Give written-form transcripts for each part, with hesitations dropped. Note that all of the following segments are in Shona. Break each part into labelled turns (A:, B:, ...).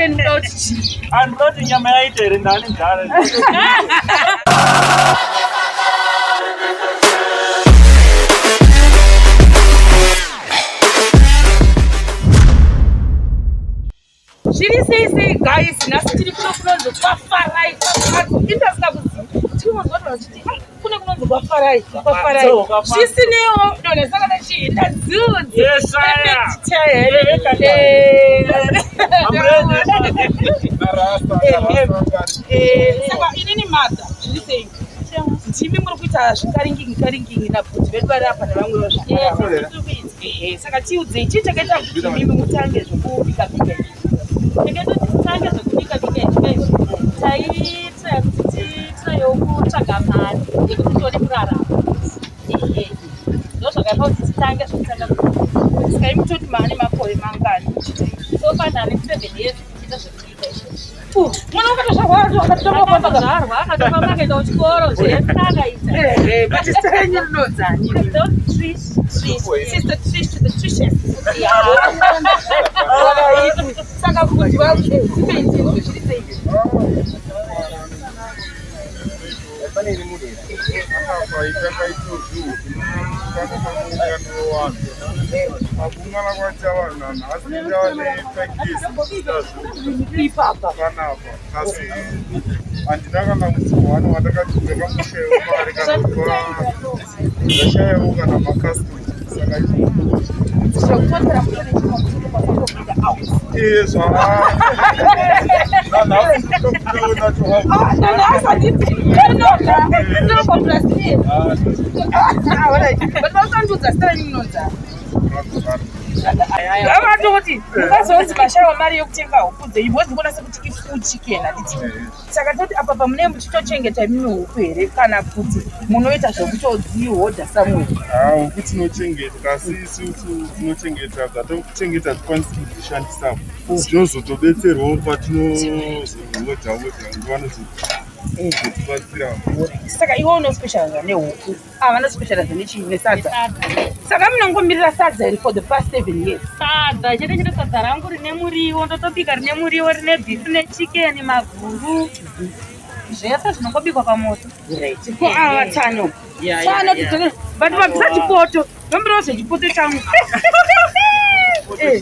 A: 10 muda kuti chii?
B: Andinoda kuti nyama yaita here ndane nzara.
A: Zviri sei sei guys, nhasi tiri kuno kunonzi kwaFarai kwaFadzo. Indasina kuziva. Tiri kunzwa vanhu vachiti ah, kune kunonzi kwaFarai kwaFarai. Zvisineiwo donha saka ndachii ndadzudza.
B: Yes, sir.
A: Perfect chair.
B: I'm ready.
A: Eh, saka inini mother zviri sei? Ndimi muri kuita zvikaringingi karingingi nabvudzi vedu vari apa nevamwewo zvakadaro. Ehe, saka tiudzei chii chakaita kuti imimi mutange zvekubika bika izvi?
C: Chakaita kuti titange zvekubika bika izvi izvi taitraya kuti titrayewo kutsvaga mari yekuti tione kurarama. Ehe, ndozvakaita kuti titange zvekutanga kubika.
A: Saka imi toti maane makore mangani muchiita izvi?
C: So far ndane 7 years tichiita zvekubika izvozvi.
A: Mwana wakatozvarwa akatotanga kufamba.
C: Akatozvarwa akatofamba akaenda kuchikoro zvese akaita.
A: Ehe, but zita renyu rinonzani?
C: Trish.
A: Trish. Sister Trish to the Trishes.
C: Yeah.
A: Saka kuti vangu tipei tinzwe zviri sei?
D: Makungana kwaita vanhu nanhasi tava ne5 years tichiita zvo
A: Ipapa.
D: panapa asi handina kana musi one wandakati ndakamushayawo mari kana kutora ndashayawo kana makastoma saka
A: Zvekutotora mutore chimwe kuti out.
D: iye zva nanhasi ndinobudawo nacho out.
A: Ah, nanhasi handiti. Ndinoga. Ndinoga plus iye. Ah, alright. But vakandiudza zita renyu rinonzani? Ngavatoti mukazonzi mashaiwa mari yekutenga huku dzenyu because ndikuona sekuti ifull chicken handiti. Saka toti apa pamunenge muchitochengeta imimi huku here kana kuti munoita zvekutodzihodha somewhere?
D: Ah, huku tinochengeta asi isusu tinochengeta dzatochengeta hatikwanisi kudzishandisa tinozotobetserwawo patinozohodha hodha ndovanozotibatsira.
A: Saka iwe unospecializa nehuku, ava vanospecializa nechii nesadza. Saka munongomirira sadza here for the past 7 years?
C: Sadza chete chete, sadza rangu rine muriwo, ndotobika rine muriwo, rine beef nechicken, maguru, zvese zvinongobikwa pamoto.
A: Right. Ko ava tsano. Tsano tidzokere. But vabvisa chipoto. Vambirawo zvechipoto changu. Eh,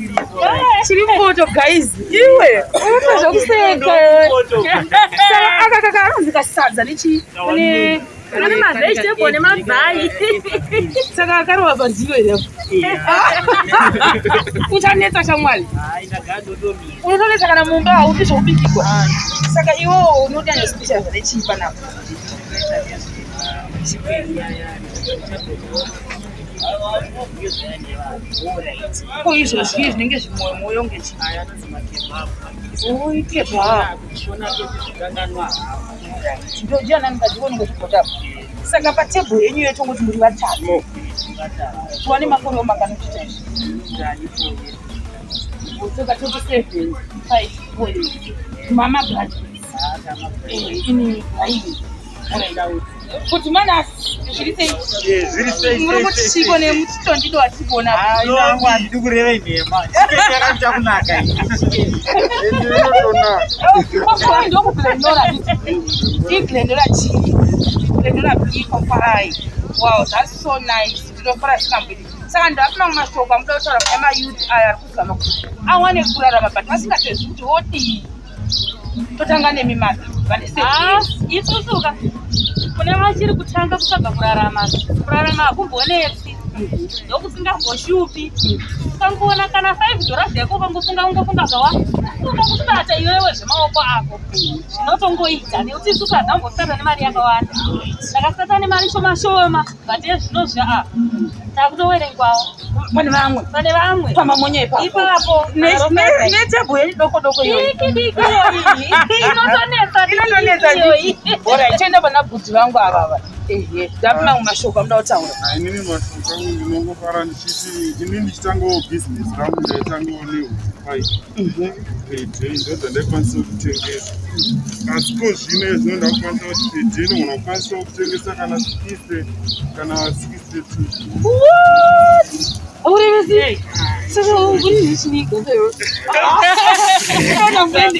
A: chiri mupoto guys. Iwe, unoita zvekuseka iwe. Saka aka kaka kanonzi kasadza nechii? Ne
C: Ane mavegetable nemazai.
A: Saka akarova pandiro here? Uchanetsa shamwari. Unotonetsa kana mumba haudi zvekubikirwa. Saka iwewo unonyanya special nechii panapa? Ko izvozvi zvinenge zvimoyo moyo ngechii? Oi kebab. Ndianani kadikoni ngechibhota. Saka patebhuru yenyu yetongoti muri vatatu. Tiwane makore mangani kuita izvi? Saka 27, 5, 4. Mama graduates. Eh, ini haini. Kuti manasi zviri sei?
B: Zviri sei?
A: Muri kuti chiko nemuchitondido watikuona.
B: Hayi, handidi kureva nhema. Chicken yakaita kunaka iyi.
D: Ende inotonaka.
A: Ndokuglenora iglendora chii glendora biko farai. Wow, that's so nice. Ndinofara zvisingamboiti. Saka ndapi mamwe mashoko amuda kutaura kune mayouth aya ari kuzama kuti awane kurarama but vasingatozivi kuti vodii. Totanga nemi mother vane
C: Ah,
A: seven years.
C: isusu ka kune vachiri kutanga kutsvaga kurarama, kurarama hakumbonetsi, ndokusingamboshupi. Ukangoona kana 5 dollars yako ukangofunga ungofunga zvawafunga kustarta iwewe zvemaoko ako zvinotongoita, nekuti isusu hadzambostarta nemari yakawanda, takastarta nemari shoma shoma, but ezvinozvi a takutowerengwawo
A: Pane vamwe
C: pane vamwe
A: pamamonya ipapo.
C: ipapo.
A: Netebho yenyu doko doko iyoyi.
C: Diki diki iyoyi inotonetsa,
A: Inotonetsa.
C: diki iyoyi.
A: Alright, toenda pana bhudhi vangu ava ava. Ehe, ndapi mamwe mashoko amuda kutaura?
D: Inini mashoko angu ndinongofara ndichiti inini ndichitangawo bhizinesi rangu ndaitangawo nehuku 5 per day, ndo dzandaikwanisa kutengesa, asi ko zvino zvino ndakukwanisa kuti per day ndogona kukwanisawo kutengesa kana 60 kana 62.
A: What? Aurevesi? Saka uri zvichiniga. Unoita mubendi.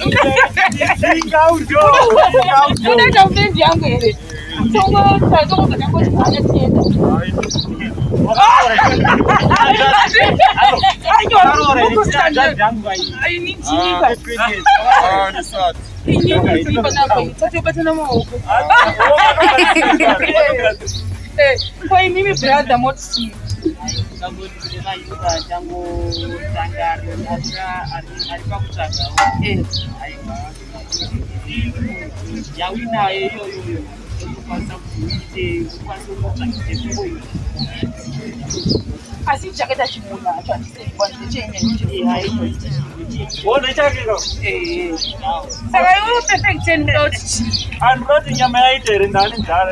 A: Unoita mubendi yangu here? Tongo tongobva tangoti hana tienda. Tatobatana maoko. Ko imimi brother moti
B: Yawinayo iyoyoyo inokwanisa kuti uite ukwanise kutsvagisa kungoita.
A: Asi chakaita chimunhu hacho handiseiwandechenyanyosaka iwe Perfect Ten muda kuti chii?
B: Andinoti nyama yaita here, ndane nzara.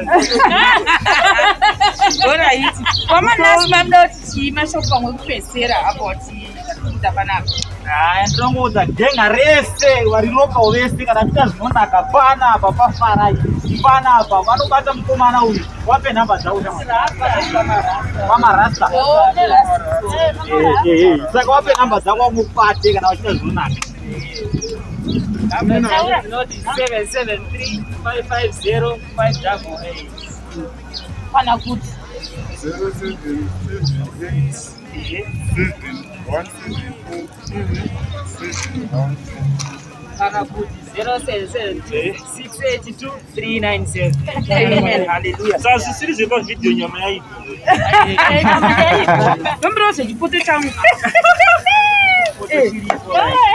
A: Alright, wamanasi mamuda kuti chii? Mashoko pamwe kupedzisera apo watikuita panapa.
B: Haya, ndinongoudza ghenga rese vari local vese, kana kuita zvinonaka panapa pafarai panapa vanobata mukomana uyu. Wape nhamba dzako pamarasta. Saka wape nhamba dzako vamubate kana vachiita zvinonaka.
E: Ndinoti 773 550 588.
A: Kana kuti
D: 0778 7174 712.
E: Kana kuti 0772 682 397.
A: Amen, haleluya.
B: Saka zvisiri zvepavhidhiyo, nyama yaita.
A: Nombirawo zvechipoto changu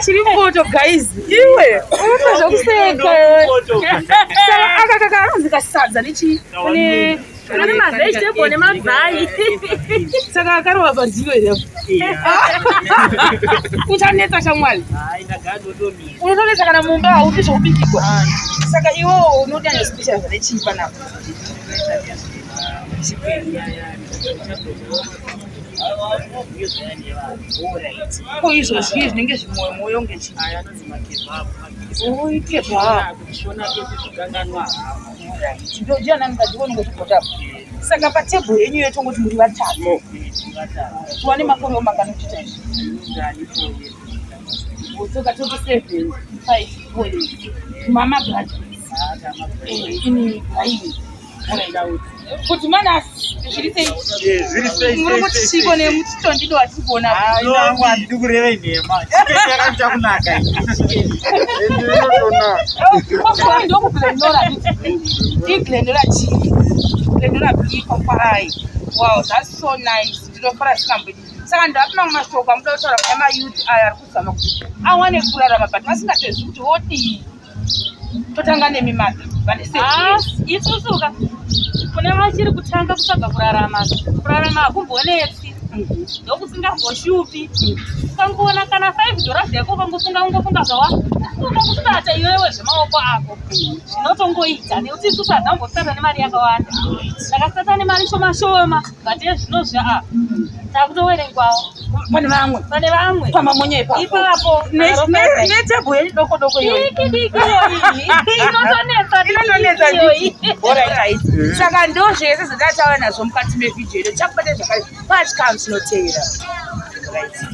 A: chiri mupoto. Guys, iwe unoita zvokuseka iwe. Saka aka kaka anonzi kasadza nechi
C: Kune mavegetable nemazai.
A: Saka akarova pandiyo here? Uchanetsa shamwari, unotonetsa kana mumba hauti zvokubikirwa. Saka iwewo unonyanya special nechii panapa? Alright. Ko izvozvi zvinenge zvimwoyo ngechii? Kebab. Ndiana mukadzi ngochibhotapo. Saka patebhuru yenyu yetongoti muri vatatu, tiwane makore mangani kuchiita izvi? Saka 27 5 4 mama graduates ini braini kuti manasi zviri sei?
B: Zviri sei?
A: Muri kuti chiko nemuchitondido watiri kuona?
B: Inangu handidi kureva inhema, chicken yakaita kunaka iyi.
D: Ende inotonaka.
A: NdokuGlenora, iGlenora chii? Glenora Biko Farai. Wow, that's so nice. Ndinofara zvikamboiti. Saka ndapi mamwe mashoko amuda kutaura kune mayouth aya ari kuzama kuti awane kurarama but vasingatezvi kuti wodii? Totanga nemi mother vane
C: Ah, isusuka kune vachiri kutanga kutsvaga kurarama, kurarama hakumbonetsi, ndokusingamboshupi. Ukangoona kana $5 yako, ukangofunga ungofunga zvawafunga kustarta iwewe zvemaoko ako, zvinotongoita. Nekuti isusu hadzambostarta nemari yakawanda, takastarta nemari shoma shoma, but ezvinozvi a takutowerengwawo.
A: Pane vamwe.
C: Pane vamwe.
A: Pamamonya ipapo.
C: Ipapo.
A: Netebho yenyu doko doko iyoyi.
C: Diki diki iyoyi inotonetsa.
A: Inotonetsa.
C: Iyoyi.
A: Alright, saka ndo zvese zvatataura nazvo mukati mevhidhiyo ino. Chakubata zvakare pachikamu chinoteera. Right.